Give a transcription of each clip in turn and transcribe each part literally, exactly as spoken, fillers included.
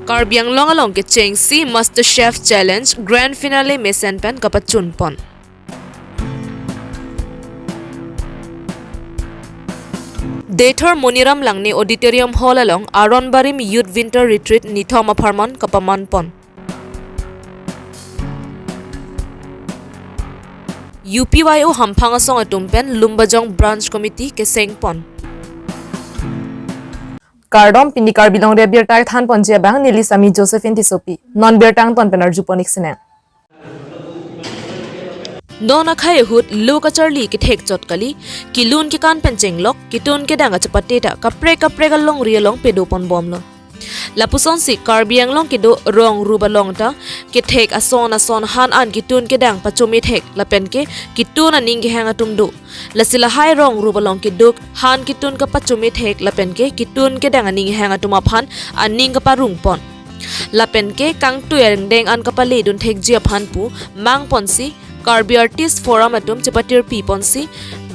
Karbi Anglong along kechengsi Master Chef Challenge Grand Finale mesen pen kapachunpon. Deithor Moniram Langne Auditorium Hall along Aron Barim Youth Winter Retreat nithom apharman kapamanpon. U P Y O hamphang asong atum pen Lumbajong Branch Committee kesengpon. Kardom, pini Karbi Longri Abirta thanponji abang neli Sami Josephine Tissopi. Non birta angton pen arjupon-ik sinang. Non akhai ahut lo kacharli kethek chot kali, kelun kekan pen chenglok, ketun kedang achepate ta kaprek kaprek alongri along pedoponbomlo. Lapusonsi Karbi Anglong kedo rong rup along ta kethek ason ason han an ketun kedang pachomethek lapen ke ketun aning kehang atum do. Lasi lahai rong rup along keduk han ketun kapachomethek lapen ke ketun kedang aning kehang atum aphan aning kaparungpon. Lapen ke kangtui angdeng an kapaledunthekji aphan pu mangponsi Karbi Artist Forum atum chepatirpiponsi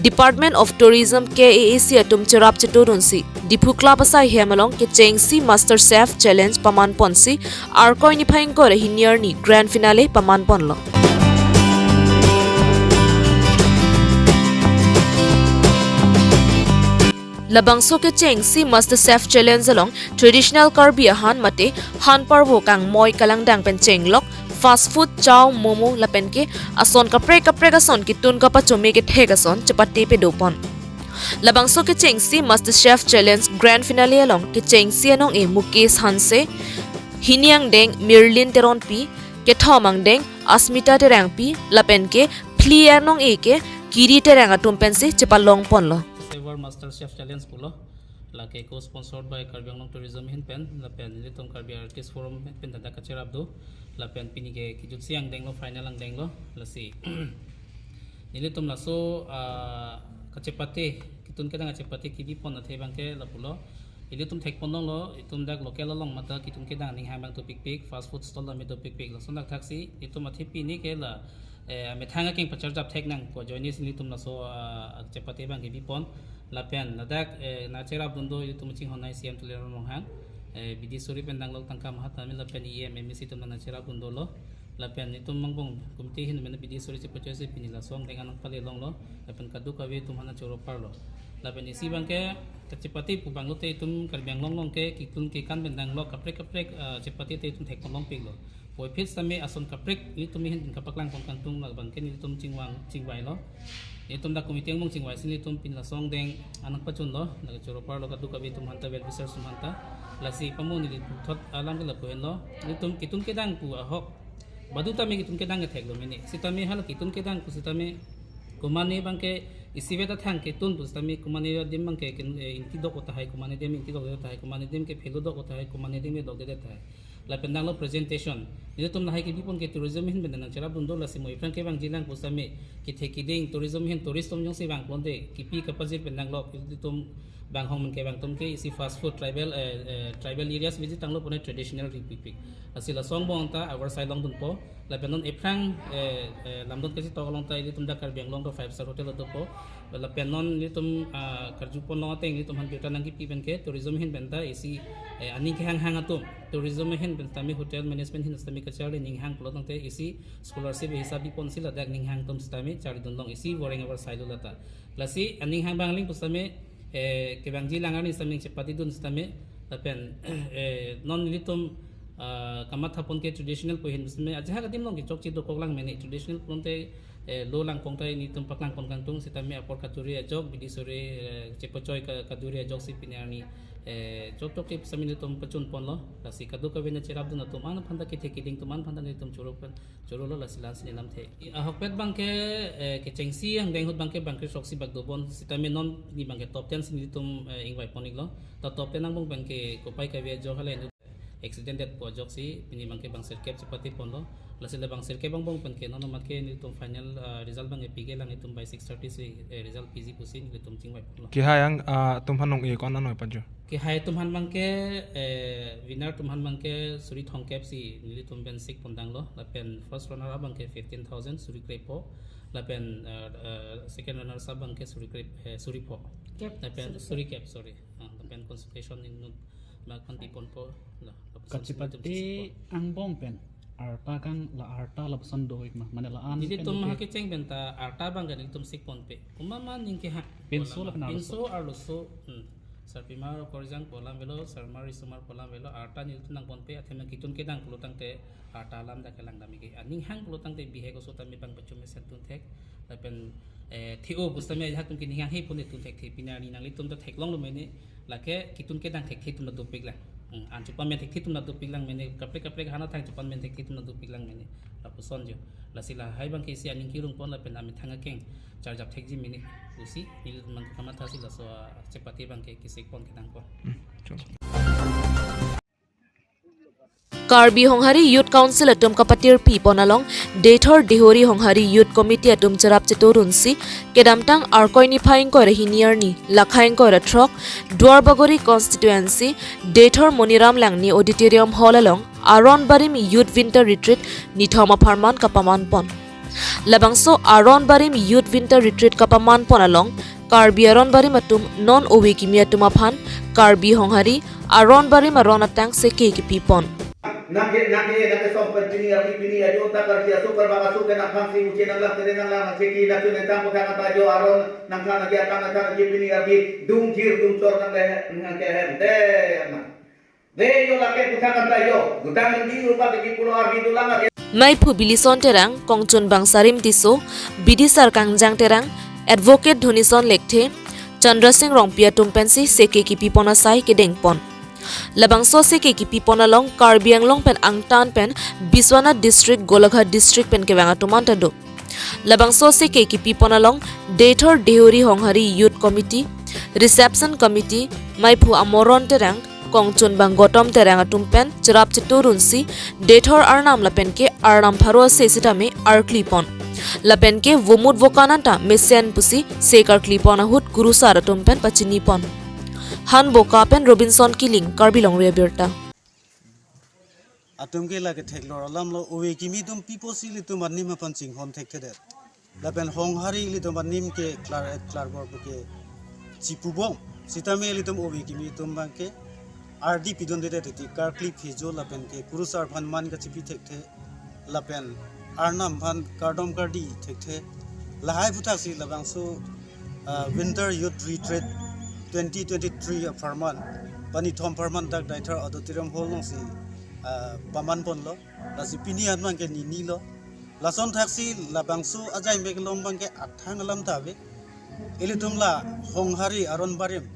Department of Tourism, K A A C atum cherap chetodunsi Diphu Club asai hem along kechengsi Master Chef Challenge pamanponsi Arkoi niphai ingkoi ra hini arni Grand Finale pamanponlo. Labangso kechengsi Master Chef Challenge along traditional Karbi ahan mate han parvo kangmoi kalangdang pen chenglok, fast food, chow, momo lapen ke ason kaprek kaprek ason ketun kapachome kethek ason chepate pedopon. Labangso kechengsi Master Chef Challenge Grand Finale along kechengsi anong-e Mukesh Hanse, hini angdeng Mirlin Teronpi, kethom angdeng Asmita Terangpi lapen ke phli anong-e ke Kiri Terang atum pensi chepalongponlo. First ever Master Chef Challenge pulo. Lake co-sponsored by Karbi Anglong Tourism ahin pen, lapen nelitum Karbi Artist Forum pen dada kacherap do, lapen pini ke kejutsi angdenglo, final angdenglo, lasi. Nelitum laso, ah, kachepate, ketun kedang achepate kebipon athe abang ke lapulo. Ilitum thekponlonglo, itum dak local along mate ketun kedang aning hang abang dopikpik, fast food stall tame dopikpik. Lason dak thaksi, itum athe pini ke la, eh, amethang akeng pacharjap thek nang ko ajoine si nelitum laso, ah, chepate abang kebipon. Lapen ladak, eh, nangcherapdun do ilitum chinghon nai C M Tuliram Ronghang, eh, bidi suri pen danglok tangka mahat tame lapen E M, M A C atum nangcherapdun dolo. Lapen itum angbong committee ahin pen bidi suri chepachoisi pini laso angdeng an nangpalelonglo. Lapen kadokave atum aphan choro parlo. Lapen isi abang ke kachepate pu abang lote itum Karbi Anglong along ke ketun kekan pen danglok kaprek kaprek, ah, chepate te itum thekponlongpiklo. Puvoiphit sitame ason kaprek nelitum ahin pen kapaklangpon kangtung labang ke nelitum chingvang chingvailo. Nelitum dak committee angbong chingvai si nelitum pini laso angdeng an nangpachunlo, nangchoro parlo kadokave atum aphanta, well wishers atum aphanta. Lasi pamo neli puthot alam ke lapu henlo. Nelitum ketun kedang pu ahok. Badu tame ketun kedang ketheklo mene. Sitame hala ketun kedang pu sitame komane abang ke isivet athang ketun pu sitame komane adim abang ke ken-, eh, ingti dok tahai, komane adim ingti dok tahai, komane adim ke phelo dok tahai, komane adim dok tahai. Lapen danglo presentation. Nelitum lahai kebipon ke tourism ahin pen nangcherapdun do, lasi mo aphrang kevangjilang pu sitame kethe keding tourism ahin tourist atum jongsi vangponte kipi kapajir pen danglok ilitum banghong men kevang atum ke isi fast food tribal, eh, eh, tribal areas visit tanglo pune traditional ripikpik. Lasi laso angbong ta avar sai longdunpo. Lapen non aphrang, eh, eh, lamdon kachetok along ta ilitum dak Karbi Anglong ta five star hotel dopo. Lapen non nelitum, ah, karjuponlong ateng nelitum aphan birta nangkipi pen ke tourism ahin pen ta isi, eh, aning kehang hang atum. Tourism ahin pen sitame hotel management ahin sitame kacharli aning hang pulo tangte isi scholarship hisab biponsi ladak aning hang atum sitame charlidunlong isi voreng avar sailo lata. Lasi aning hang abang aling pu sitame, eh, kevangjilang arni sitame chepatedun sitame lapen, eh, non nelitum, ah, kamathapon ke traditional pu ahin pu sitame ajahak adim along ke chokche dokoklang mene traditional pulote, eh, lo langpon ta nelitum paklangpon kangtung sitame apor kaduri ajok bidi suri, eh, chepachoi ka-, kaduri ajok si pini arni, eh, chokchok ke sitame nelitum pachunponlo, lasi kadokave nangcherapdun atum an aphanta kethe keding atum an aphanta nelitum choro pen, chorolo, lasi la-an si nelamthe. Ahokpet abang ke, eh, kechengsi angdeng ahut abang ke bangkri throksi bak dobon sitame non pini abang ke top ten si nelitum, eh, ingvaipon-iklo. Ta top ten angbong pen ke kopai kave ajok hala accident death pu ajok si pini abang ke bang sirkep chepateponlo. Lasi la bang sirkep angbong pen ke non amat ke nelitum final, ah, result abang ke pikelang, itum by six thirty si, eh, result piji pusi nelitum chingvaiponlo. Kehai ang, ah, atum aphan nong-e ko-an nang-e pajir? Kehai atum aphan abang ke, eh, winner atum aphan abang ke suri thomkep si nelitum pen sikpon danglo. Lapen first runner up abang ke fifteen thousand suri krepho. Lapen, eh, eh, second runners up abang ke suri krep, eh, suri pho. Kep, lapen suri suri kep, sorry. Ah, lapen consolation inut Mak kon pi ponpo, la, lapuson Kachipate sum itum sik pon. Angbong pen arta kang la arta lapuson do ik ma, mane la an pen nelitum do ke. Hakecheng pen ta arta abang ke nelitum sik ponpe. Komat ma aning kehang. Pinso lapen arloso. Pinso arloso, hmm. Sarpimar Korjang pu alam avelo, Sarmar Risomar pu alam avelo, arta nelitum nang ponpe, athema kitun kedang pulo tangte arta alam dak kelang dam ik ke. Aning hang pulo tangte bihek oso tame bang pachum mesen tun thek. Lapen, eh, the-o pusitame ajahak atum ke ning hang he pun tun thekthe, pini arni nanglitum ta theklonglo mene, lake kitun kedang thekthe atum ta dopik lang. Hmm, an chepamen thekthe atum ta dopik lang mene, kaprek kaprek hana thang chepamen thekthe atum ta dopik lang mene. Lapuson jo. Lasi lahai abang ke isi aning kirung pon lapen amethang akeng charjap thekji mene. Pusi, nelitum kamatha si laso, ah, chepate abang ke kesik pon kedang pon. Hmm, cholo. Karbi Honghari Youth Council atum kapatirpi pon along Deithor Deihori Honghari Youth Committee atum cherap cheto runsi kedamtang Arkoi niphai ingkoi ra hini arni, Lakha ingkoi ra throk, Duarbagori Constituency, Deithor Moniram Langne Auditorium Hall along Aron Barim Youth Winter Retreat nithom apharman kapaman pon. Labangso Aron Barim Youth Winter Retreat kapaman pon along Karbi Aron Barim atum non ove kimi atum aphan Karbi Honghari Aron Barim aron atang seke kipi pon. Nang ke, nang ke, nang ke som pen pini arni, pini ajo ta Karbi aso, Karbak aso ke nangphan si uche nanglang, tere nanglang, nang seke, nang chun nang tang, kotha kata jo aron, nangphan agi atang, nangphan agi pini arni, dungjir dungchor nang le, nang ke hem de, nang. De jo lake kotha kata jo, gudang di rupa de ki pulo arni dolang ake. Maiphu Bilison Terang, Kongchunbang Sarim Tisso, bidisar Kangjang Terang, Advocate Dhonison Lekthe, Chandra Singh Rongpi atum pensi seke kipi pon asai kedeng pon. Labangso seke kipi pon along Karbi Anglong pen angtan pen Biswanath District, Golaghat District pen kevang atum anta do. Labangso seke kipi pon along Deithor Deihori Honghari Youth Committee, Reception Committee, Maiphu Amoron Terang, Kongchunbang Gautam Terang atum pen cherap cheto runsi Deithor arnam lapen ke arnam pharo ase sitame arkli pon. Lapen ke vomut vokan anta mesen pusi sek arkli pon ahut kurusar atum pen pachini pon. Han Boka pen Robinson Killing, Karbi Longri Abirta. Atum ke lake theklong alam lo, ove kimi atum pi apotsi ilitum anim aphan chinghon thekthedet. Lapen Honghari ilitum anim ke klar, klar bor ke chipubom. Sitame ilitum ove kimi atum abang ke ardi pidundedet ti karkli phejo lapen ke kurusar aphan man kachipi thekthe. Lapen arnam aphan kardom kardi thekthe. Lahai aphuthak si labangso, ah, Winter Youth Retreat twenty twenty-three apharman, panithom apharman dak Deithor Auditorium Hall along si, ah, paman ponlo. Lasi pini an abang ke nini lo. Lason thaksi labangso ajai mek along abang ke athang alam ta ave. Ilitum la Honghari Aron Barim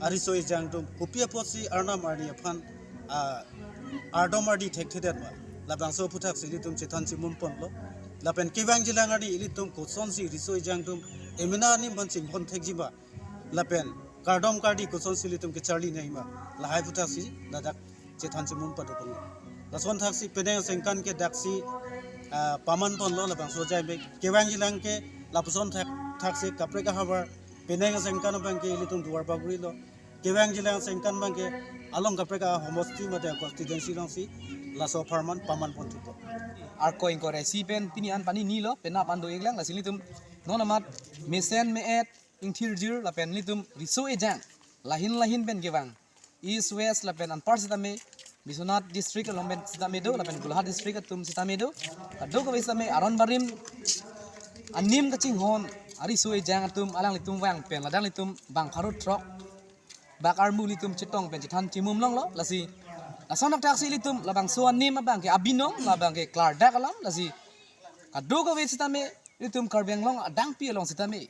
ariso ejang atum kopi apotsi arnam arni aphan, ah, ardom ardi thekthedet ma. Labangso aphuthak si ilitum chethan chimum ponlo. Lapen kevang jilang arni ilitum kosonsi riso ejang atum emena anim aphan chinghon thekji ma. Lapen kardom kardi kosonsi ilitum kecharli nangji ma. Lahai aphuthak si ladak chethan chimum pado ponlo. Lason thaksi penang asengkan ke daksi, ah, paman ponlo labangso ajai mek. Kevang jilang ke lapuson thak, thaksi kaprek ahavar penang asengkan abang ke ilitum Duarbagori lo. Kevang jilang asengkan abang ke along kaprek ahomosti mate constituency alongsi laso apharman paman pon thupo. Arkoi ingkoi ra isi pen pini an pani ni lo, penap an do-ik lang, lasi ilitum non amat mesen me-et ingthirjir lapen ilitum riso ejang lahin lahin pen kevang, East West lapen anpar sitame, Biswanath District along pen sitame do, lapen Golaghat District atum sitame do. Kadokave sitame Aron Barim anim kachinghon ariso ejang atum alanglitum vang pen, ladak ilitum bang pharo throk bak armu ilitum chetong pen chethan chimum longlo. Lasi lason thaksi ilitum labangso anim abang ke abinong, labang ke klardak alam, lasi kadokave sitame ilitum Karbi Anglong adangpi along sitame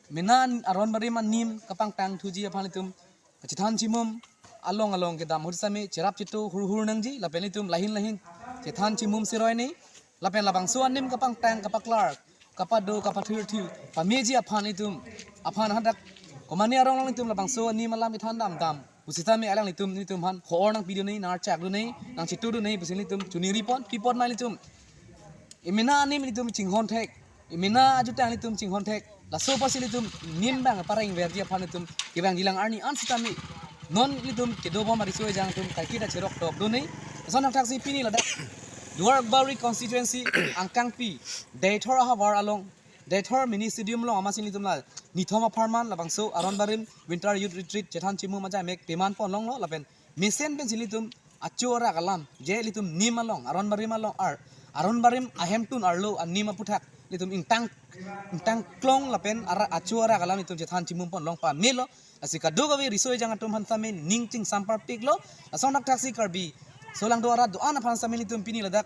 mena Aron Barim anim kapangtang thuji aphan ilitum kachethan chimum along along kedam ahut sitame cherap cheto hurhur nangji, lapen ilitum lahin lahin chethan chimum seroi ne, lapen labangso anim kapangtang kapaklar kapado kapathirthir pameji aphan ilitum aphan hadak komane arong along ilitum labangso anim alam ithan damdam pusitame alanglitum ilitum aphan hor nangpidun ne, nangchakdun ne, nangchetudun ne pusi ilitum chuningri pon, pi pon ma ilitum emena anim ilitum chinghon thek, emena ajutang ilitum chinghon thek. Laso apotsi ilitum nim abang pareng verji aphan ilitum kevang jilang arni an sitame non ilitum kedobom ariso ejang atum kaiketa cherok tokdun ne. Lason thaksi pini ladak Duarbagori constituency angkangpi Deithor ahavar along, Deithor mini stadium along amatsi ilitum la nithom apharman labangso Aron Barim Winter Youth Retreat chethan chimum ajai mek peman pon longlo, lapen Mesen pensi ilitum acho arak alam, je ilitum nim along, aron barim along ar, aron barim ahemtun arlo anim aputhak ilitum ingtang, ingtangklong lapen ara-, acho arak alam ilitum chethan chimum pon long pamelo. Lasi kadokave riso ejang atum aphan sitame ning chingsampar piklo. Lason thakthaksi Karbi solangdo arat do-an aphan sitame ilitum pini ladak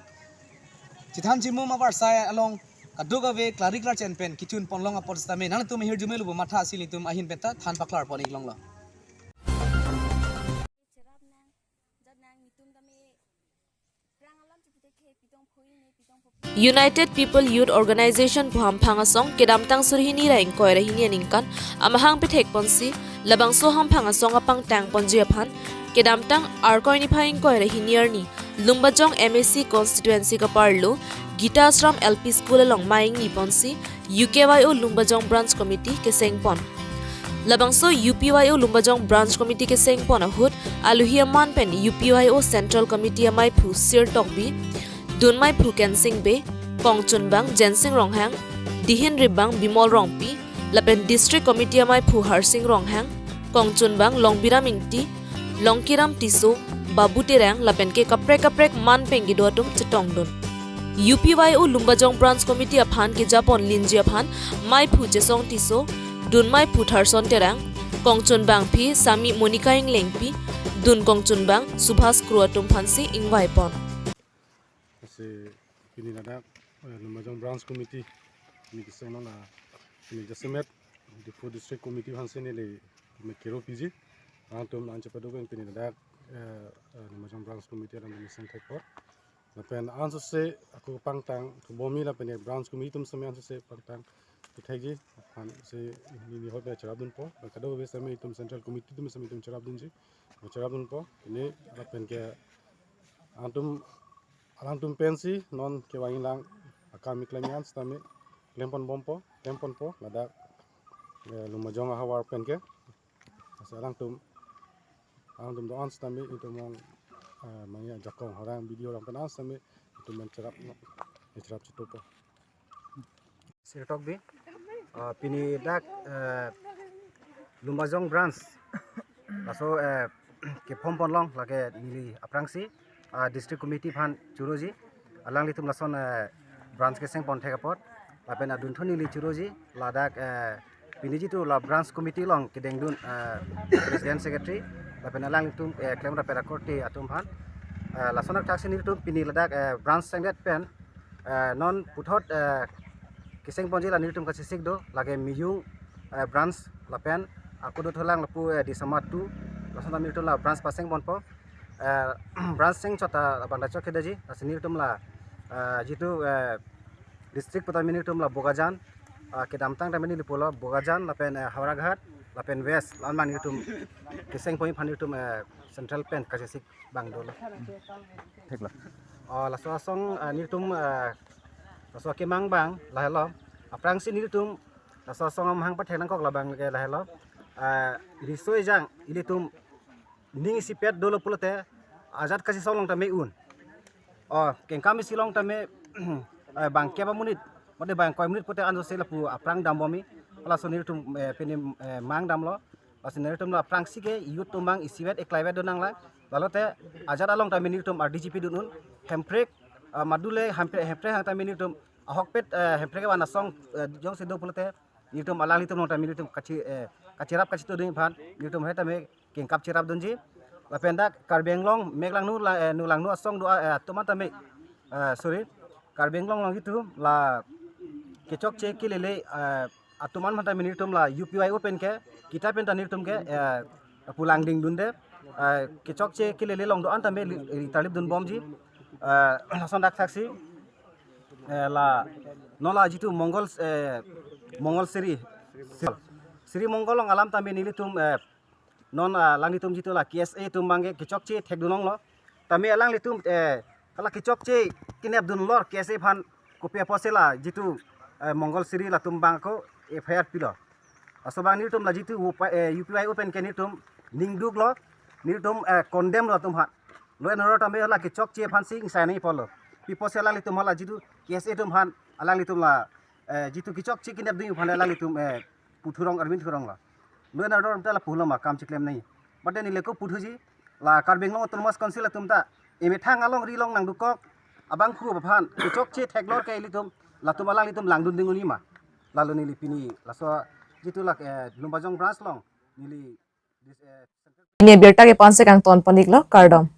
chethan chimum avarsai along kadokave klari klarchen pen kichun pon long apot sitame nangtum ahirjume lubo matha si ilitum ahin penta than paklar pon iklonglo. United People Youth Organization pu hamphang asong kedamtang suri hini ra ingkoi ra hini aningkan amahang pethek ponsi labangso hamphang asong apangtang ponji aphan kedamtang Arkoi niphai ingkoi ra hini arni Lumbajong M A C constituency kaparlo Gita Ashram L P School along mei ingni ponsi U K Y O Lumbajong Branch Committee keseng pon. Labangso U P Y O Lumbajong Branch Committee keseng pon ahut aluhi aman pen U P Y O Central Committee ameiphu Sir Tokbi, dun meiphu Kensing Bey, kongchunbang Jensing Ronghang, dihin ribang Bimol Rongpi, lapen District Committee ameiphu Harsing Ronghang, kongchunbang Longbiram Ingti, Longkiram Tisso, Babu Terang lapen ke kaprek kaprek man pen kedo atum chetongdun. U P Y O Lumbajong Branch Committee aphan kejapon linji aphan meiphu Chesong Tisso, dun meiphu Tharson Terang, kongchunbangpi Sami Monica Englengpi, dun kongchunbang Subhas Kro atum aphansi ingvai pon. Lasi pini ladak eh, Lumbajong Branch Committee pini keseng nona pini jasemet Diphu District Committee aphansi neli mekero piji. Alangtum anche paduk pini ladak eh, eh, Lumbajong Branch Committee alangtum seng thek por. Lapen ansose ako pangtang thubomi lapen Branch Committee atum sitame ansose pangtang kethekji aphansi neli hot cherapdunpo. Lapen kadokave sitame itum Central Committee atum sitame itum cherapdunji. Cherapdunpo. Pini lapen ke alangtum alangtum pensi non kevangji lang akam keklem an sitame klem pon bompo, klem ponpo ladak eh, Lumbajong ahavar pen ke. Lasi alangtum alangtum do-an sitame itum mong eh, mangya jakong horang video orang pen an sitame itum men cherap no, cherap chitupo. Sir Tokbi, ah, pini dak eh, Lumbajong Branch laso eh, kephom pon long lake neli aphrangsi ah, District Committee aphan churoji, alanglitum lason eh, branch keseng pon thek apot lapen adunthu neli churoji ladak eh, pini jitu la branch committee along kedengdun eh, President Secretary lapen alanglitum eh, klem rapet akorte atum aphan eh, lason thakthaksi nelitum pini ladak eh, branch sengdet pen eh, non puthot eh, keseng ponji la nelitum kachesik do lake Miyung eh, branch lapen ako dothulang lapu eh, Disama two lason tame nelitum la branch paseng ponpo eh, branch seng chot ta abang da chot kedaji lasi nelitum la eh, jitu eh, district pu tame nelitum la Bokajan ah, kedamtang tame neli pulo Bokajan lapen eh, Howraghat lapen West la-an abang nelitum keseng ponji aphan nelitum eh, central pen kachesik abang dolo. Thiklo. Oh, laso asong ah, nelitum ah, laso kemang abang lahelo. Aphrangsi nelitum laso asong amahang pathek nangkok labang ke lahelo. Ah, riso ejang ilitum ning isipet dolo pulote ajat kachesong long tame un. Oh, kengkam isi long tame eh, bang kep amonit mate bang ingkoi monit pulote ansose lapu aphrang dambomi. Laso nelitum eh, pini eh, mang damlo. Lasi nelitum la aphrangsi ke youth atum abang isivet eklaivet do nanglang. Lalote ajat along tame nelitum R D G P dun un. Hemprek ah, madule hemprek hemprek hang tame nelitum ahokpet eh, hemprek van asong eh, jongsi do pulote nelitum alanglitum along tame nelitum kachi eh, kachirap kachito dun aphan nelitum he tame kengkap chirap dunji. Lapen dak Karbi Anglong meklangnu la eh, nulangnu asong do eh, atum an tame eh, sorry, Karbi Anglong along itu la kechokche kelele eh, atum an aphan tame nelitum la U P Y O pen ke kita pen ta nelitum ke eh, pulang ding dunde eh, kechokche kelele along do-an tame li- li tarlip dun bomji eh, lason thakthaksi eh, la non la jitu Mongol eh, Mongol Siri Siri Mongol along alam tame nelitum eh, non ah, alanglitum jitu la K S A atum abang ke kechokche thekdun longlo. Tame alanglitum eh, hala kechokche kenep dunlo K S A aphan kopi apotsi la jitu eh, Mongol Siri latum abang ako F I R pilo. Laso abang nelitum la jitu U P, eh, U P Y O pen ke nelitum ningduklo, nelitum eh, condemn lo atum aphan. Law and order tame hala kechokche aphansi ingsai nangji pulo. Pi apotsi alanglitum hala jitu K S A atum aphan alanglitum la eh, jitu kechokche kenep dun aphan alanglitum eh, puthurong armin thurong la. Law and order ta lapu lo ma kam chiklem nangji. Mate neli ko puthuji La Karbi Anglong Autonomous Council atum ta emethang alongri along nangdukok abangphu aphan kechokche theklor ke ilitum, latum alanglitum langdun ding unji ma. Lalo neli pini laso jitu lak, eh, Lumbajong branch along neli dis-, eh, Pini abirta ke la-ansi kangton pon-iklo, kardom.